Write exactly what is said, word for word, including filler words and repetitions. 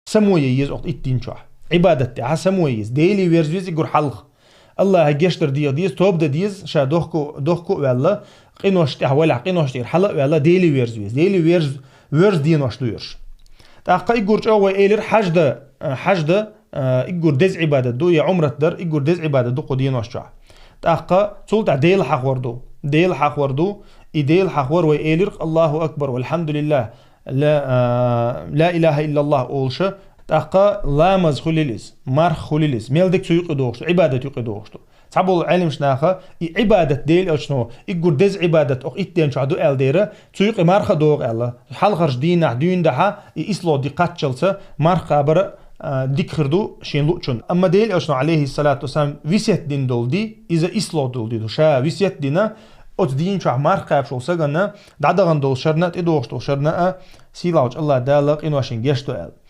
Само е еза окъ итт дийна чохь. Ӏибадат тӀехь само е еза. Деле верза веза и гур хьалха. Аллахьа гешт дар деха деза, тоба дан деза, ша дохко, дохко а ваьлла, къинош тӀехь валахь, къинош тӀера хьала а ваьлла, Деле верза веза. Деле верза, верза денош ду ерш. ТӀаккха и гур чӀогӀа вай элира хьажда, а, хьажда, а, и гур деза Ӏибадат ду, я Ӏумрат дар, и гур деза Ӏибадат ду кху денош чохь. ТӀаккха цул тӀехь Дела хьахор ду. Дела хьахор ду, и Дела хьахор вай элира Аллаху акбар, валхьамдулиллах, ла, а, ла илаха иллаллах олуша, тӀаккха ламаз хуьлил иза, марх хуьлил иза, мел дика цу юкъе догӀуш ду, Ӏибадат юкъе догӀуш ду. Цхьаболу Ӏелимаш наха, и Ӏибадат Дела элчано, и гур деза Ӏибадат окъ итт дийна чохь ду аьлла дера, цу юкъе марха а догӀу аьлла. Хьалхарчу дийнахь дуьйна дахьа, и исло ди кхаччалца марх кхабар а, дика хир ду шен луъчун. Амма Дела элчано, алейхиссалату вассалам, висет дина долу ди, иза исло долу ди ду. Ша висет дина, оцу дийна чохь марх кхаьбаш волу сагана, дӀадахана долу шарна а, тӀедогӀуш долу шарна а, сийлахьчу Аллах Дала къиношин геш до аьлла.